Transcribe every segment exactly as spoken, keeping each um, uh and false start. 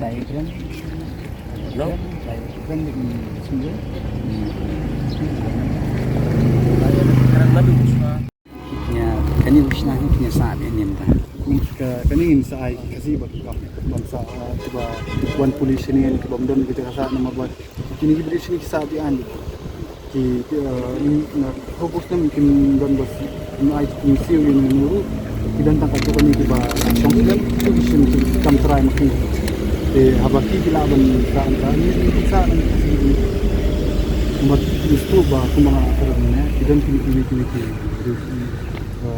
Diagram. Diagram. Kane u shna hi kane sa be nin ta. Ka kane ngin sa ai ka si ba ka ban sa ba wan police ne ka bam don ka jaka sa namar ba kini ki police ni ki sa bi an ki na ho bus nam kin don bas ni ai ki si u ni nuru ki don tang ka tu ni ki ba shong kan tu ki sim ki kam trai ma ki te haba ki ki la ban sa an ta ni ki sa an ki si ma ki stu ba kuma ka ne ki don ki ki ki ki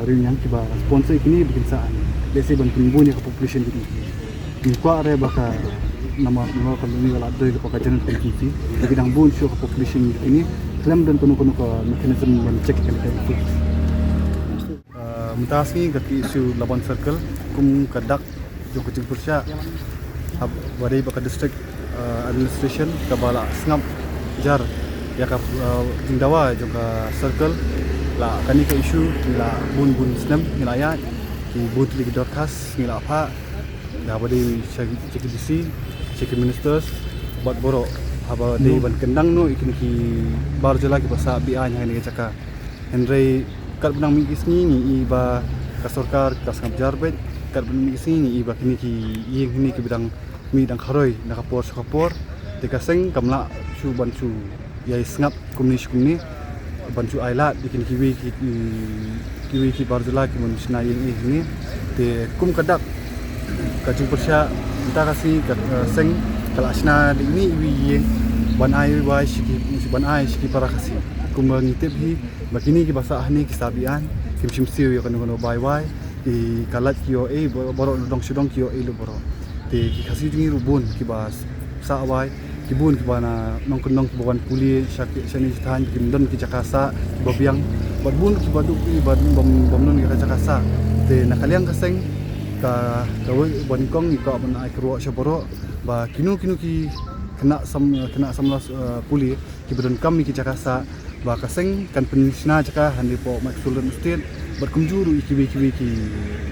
ri nyang ki ba sponsor kini bikin sa an le si ban kin bu ni ka population ki ni kwa re ba ka nama nama ka ni la doi ka ka jan ka ki ki ki dang bun shu ka population ki ni klem dan kono kono ka mechanism ban check ka ka ki. Mynta sngi ka ki issue Laban Circle kum ka dak jong ka jingpyrshah ba dei ba ka district administration ka ba la sngap jar ya ka jingdawa jong ka circle la kani ka issue la bun bun snem ni la ya ki bun ki dorkhas ni la pha da ba dei sha ki D C sha ki ministers bad boro haba dei ban kendang no ikin ki bar jela ki basa bi ai hang ni jaka. Hynrei kat benang mi ki sngi ni i ba ka sorkar ka sngap jar bet kat benang mi ki sngi ni i ba kini ki ing ni ki bidang mi dang kharoi na ka por sha ka por te ka seng kam la shu ban shu yai sngap kumni shu kumni ban shu ai lad di kini kiwi ki kiwi ki bar jela ki mun shna ing i ni te kum ka dak ka jingpyrshah ta ka si ka seng Ka la shna da ine iwei i ïing ban ai wai sha ki, ban ai sha ki para Khasi. Kumba ngi tip hi ba kine kiba sah hangne ki sah be-aiñ, kim shim siew ïa kano kano ba wai, ki, ka lait ki ïoh ei, ba-, baroh na dong sha dong ki ïoh ei lut baroh. Te ki Khasi jong ngi ruh bun kiba sah wai, ki bun kiba na nongkyndong kiba wan pule sha ki, shane sha thaiñ, kim don ki jaka sah kiba biang. Bad bun kiba duh ki bym, bym, bym don ki jaka sah. Te na ka liang ka seng, ka, kawei ba nyngkong ngi kwah ban ai kyrwoh sha baroh ba kino kino ki khynnah sam, khynnah samla, eh, pule kiba donkam ïa ki jaka sah, ba ka seng kan pynshna jaka hangne hapoh Mike Sullivan Estate, bad kumjuh ruh ïa kiwei kiwei ki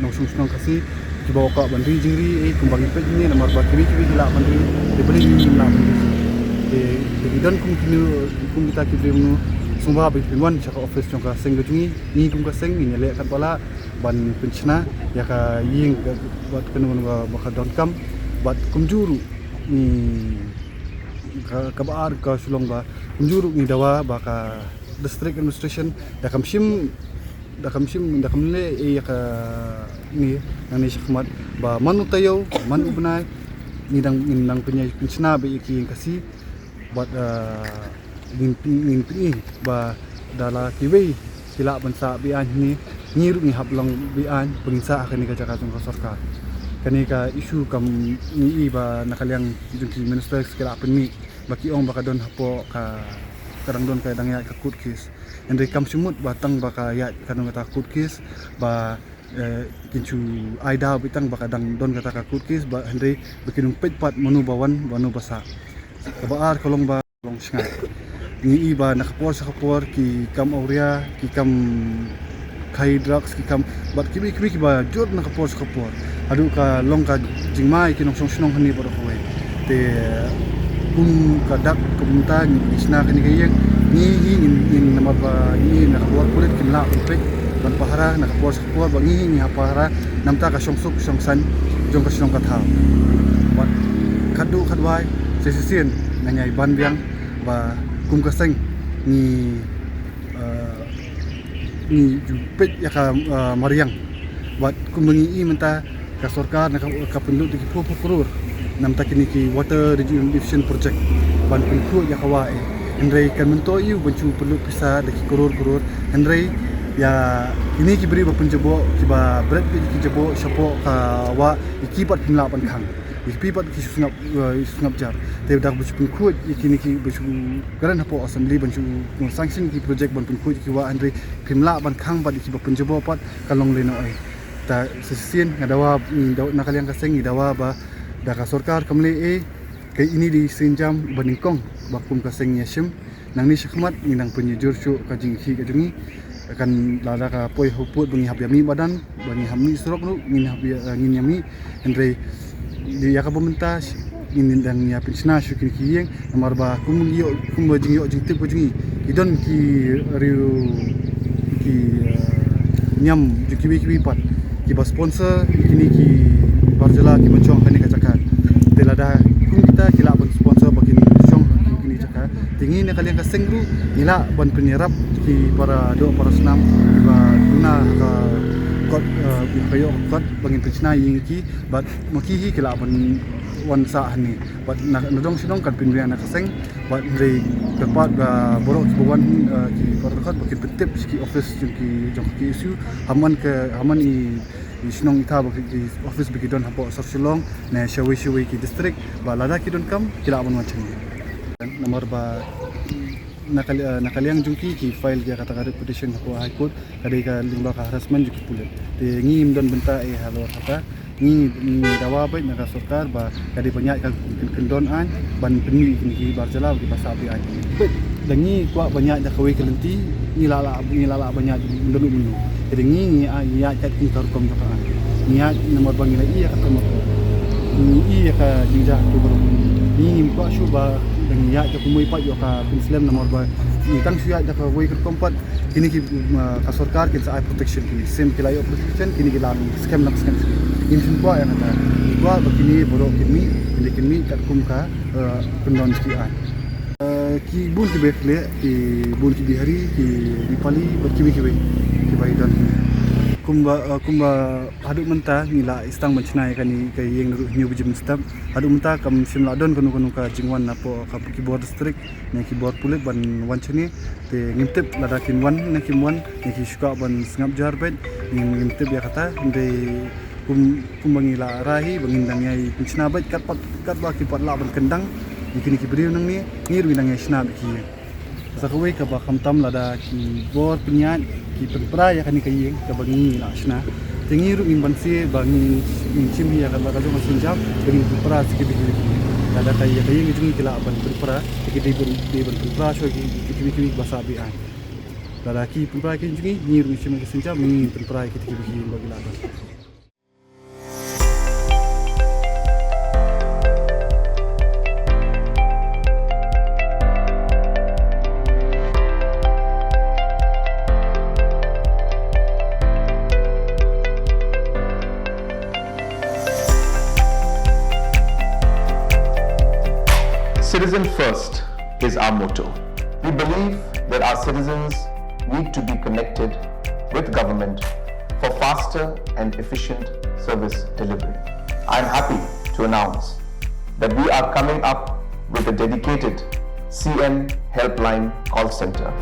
nongshong shnong Khasi kiba kwah ban ri jingri, eh, kumba ngi peit hangne, namar ba kiwei kiwei ki lah ban ri, te balei ngim lah ban ri. Te, te ki don kum kino, kum kita ki briew, sngewbha ba phin wan sha ka office jong ka seng ka jong ngi, ngi kum ka seng ngin ïaleh katba lah ban pynshna ïa ka ïing ka, bad kano kano ba ka donkam, bad kumjuh ruh ngi, ka, kaba ar ka shu long ba kumjuh ruh ngi dawa ba ka district administration da kam shim, da kam shim, da kam leh ei ïa kane nangne shakhmat, ba man u taïew, man u bnai, ngi dang, ngin dang pynïa, pynshna beit ïa ki ïing Khasi, bad, eh, ngin, ngin pyni ba da la kiwei ki lah ban sah be-aiñ hangne, ngi ruh ngi hap long be-aiñ ba ngin sah ha kane ka jaka jong ka sorkar. Kane ka issue kam ngi i ba na ka liang jong ki minister ki la pynmih ba ki ong ba ka don hapoh ka, ka dang don, ka dang ïaid ka court case. Hynrei kam shym mut ba tang ba ka ïaid ka don kata court case ba, eh, kin shu ai daw beit tang ba ka dang don kata ka court case, ba hynrei ba kin ym peit pat mano ba wan, mano ba sah. Kaba ar ka long ba long shngaiñ. Ngi i ba na ka por sha ka por ki kam awria, ki kam khaïi drugs, ki kam, bad kiwei kiwei kiba jur na ka por sha ka por. Haduh ka long ka jingma ïa ki nongshong shnong hangne baroh kawei. Te kum ka dak ka bynta ngi shna kane ka ïing, ngi hi ngin, ngin namar ba ngi na ka bor pulit kim lah ban peit, ban pahara na ka por sha ka por, ba ngi hi ngi hap pahara na bynta ka shongsuk shongsaiñ jong ka shnong ka thaw. Bad khatduh khatwai sa shisien ngan ïai ban biang ba kum ka seng ngi, eh, ngi ju peit ïa ka, eh, mariang. Bad kumba ngi i mynta ka sorkar na ka, ka pynlut da ki phew phew klur na bynta kine ki water rejuvenation project ban pynkhuid ïa ka wah, eh. Hynrei kan myntoi ïa u ban shu pynlut pisa da ki klur klur. Hynrei ïa kine ki briew ba pynjaboh, kiba bret beit ki jaboh shapoh ka wah, ïa ki pat kim lah ban khang. Ïa ki pat ki shu sngap, eh, sngap jar. Te da ba shu pynkhuid ïa kine ki, ba shu kren hapoh assembly ban shu sanction ki project ban pynkhuid ïa ki wah, hynrei kim lah ban khang pat ïa kiba pynjaboh pat, ka long lehnoh ei. Ta sa shisien nga dawa, mm, daw-, na ka liang ka seng ngi dawa ba da ka sorkar kam leh ei, ka ine i dei i sienjam ba nyngkong ba kum ka seng ngi ïa shim. Nangne shakhmat ngi nang pynjur shuh ka jingïakhih ka jong ngi. Kan lada ka poi ha u pud ba ngi hap ïa mih madan, ba ngi hap mih surok ruh ngin hap ïa, eh, ngin ïa mih. Hynrei ïa kaba mynta ngin dang ïa pynshna shuh kine ki ïing, namar ba kum ngi ïoh, kumba jingïoh jingtip ka jong ngi, ki don ki riew, ki, eh, niam jong kiwei kiwei pat kiba sponsor ïa kine ki bar jylla kiba shong kane ka jaka. Te lada kum kita ki lah ban sponsor ba kin shong ha kine ki jaka, te ngi na ka liang ka seng ruh ngi lah ban pynïarap ki para doh para snam kiba duna ha ka kot, eh, ha ka ïoh ka kot ba ngin pynshna ïa ki, bad ma ki hi ki lah ban wan sah hangne. Bad na, na dong sha dong kan pynbiang na ka seng, bad hynrei kyrpad ba baroh kiba wan, eh, ki para dkhot ba kin pyntip sha ki office jong ki, jong ka K S U, ha man ka, ha man i, i shnong i thaw ba ki, ki office ba ki don hapoh sor Shillong ne shawei shawei ki district, ba lada ki donkam ki lah ban wan sha ngi. Namar ba na ka, eh, na ka liang jong ki, ki file ïa kata ka writ petition hapoh High Court, ka dei ka lyngba ka harassment jong ki pulit. Te ngim don bynta ei halor kata. Ngi, ngi dawa beit na ka sorkar ba ka dei ban ïaid ka kyn-, kyndon aiñ ban pynmih ïa kine ki bar jylla ba ki ba sah be-aiñ. Beit da ngi kwah ban ïaid da kawei ka lynti, ngi la lah, ngi la lah ban ïaid ym don u mynno. Te da ngi, ngi ïaid, ngi ïaid katkum ka rukom jong ka aiñ. Ngi ïaid namar ba ngi la ïohi ïa ka tyrmot, ngi ïohi ïa ka jingjia tu ka rukom. Ngi ngim kwah shuh ba da ngi ïaid da kumwei pat ïoh ka pynslem, namar ba ngi tang shu ïaid da kawei ka rukom pat. Kine ki, uh, ka sorkar kin sa ai protection kine. Shisien ki la ïoh protection, kine ki la skhem, la skhem. Ngim shym kwah ïa kata. Ngi kwah ba kine baroh kin mih, kine kin mih katkum ka, uh, kyndon ki aiñ. Uh, ki bun ki ba khleh, ki bun ki Bihari, ki Nepali, bad kiwei kiwei kiba ïadon. Kumba, uh, kumba haduh mynta ngi la ïa stang ban shna ïa kane ka ïing naduh hynñiew baje mynstep. Haduh mynta kam shym la don kano kano ka jingwan napoh ka ki bor district ne ki bor pulit ban wan shane. Te ngim tip lada kin wan ne kim wan, ne ki shu kwah ban sngap jar beit, ngim, ngim tip ïa kata. Hynrei kum, kumba ngi la rai hi ba ngin dang ïai pynshna beit katba, katba ki pat lah ban kyndang ïa kine ki briew nangne, ngi ruh ngin dang ïai shna beit ki ïing. Sa kawei kaba khamtam lada ki bor pynïaid ki pynpra ïa kane ka ïing kaba ngi la shna. Te ngi ruh ngin banse ba ngin, ngin shim hi ïa kaba ka jong ka sienjam ba ngin pynpra sa ki bit ki. Lada ka ïa ka ïing jong ngi ki lah ban pynpra, te ki dei ban, dei ban pynpra shuwa ki, ki, ki, ki, ki ba sah beit. Lada ki pynpra ki jong ngi, ngi ruh ngin shim ïa ka sienjam, ngin pynpra ïa ki, ki, ki ba ki lah ban. Citizen first is our motto. We believe that our citizens need to be connected with government for faster and efficient service delivery. I am happy to announce that we are coming up with a dedicated C M Helpline call center.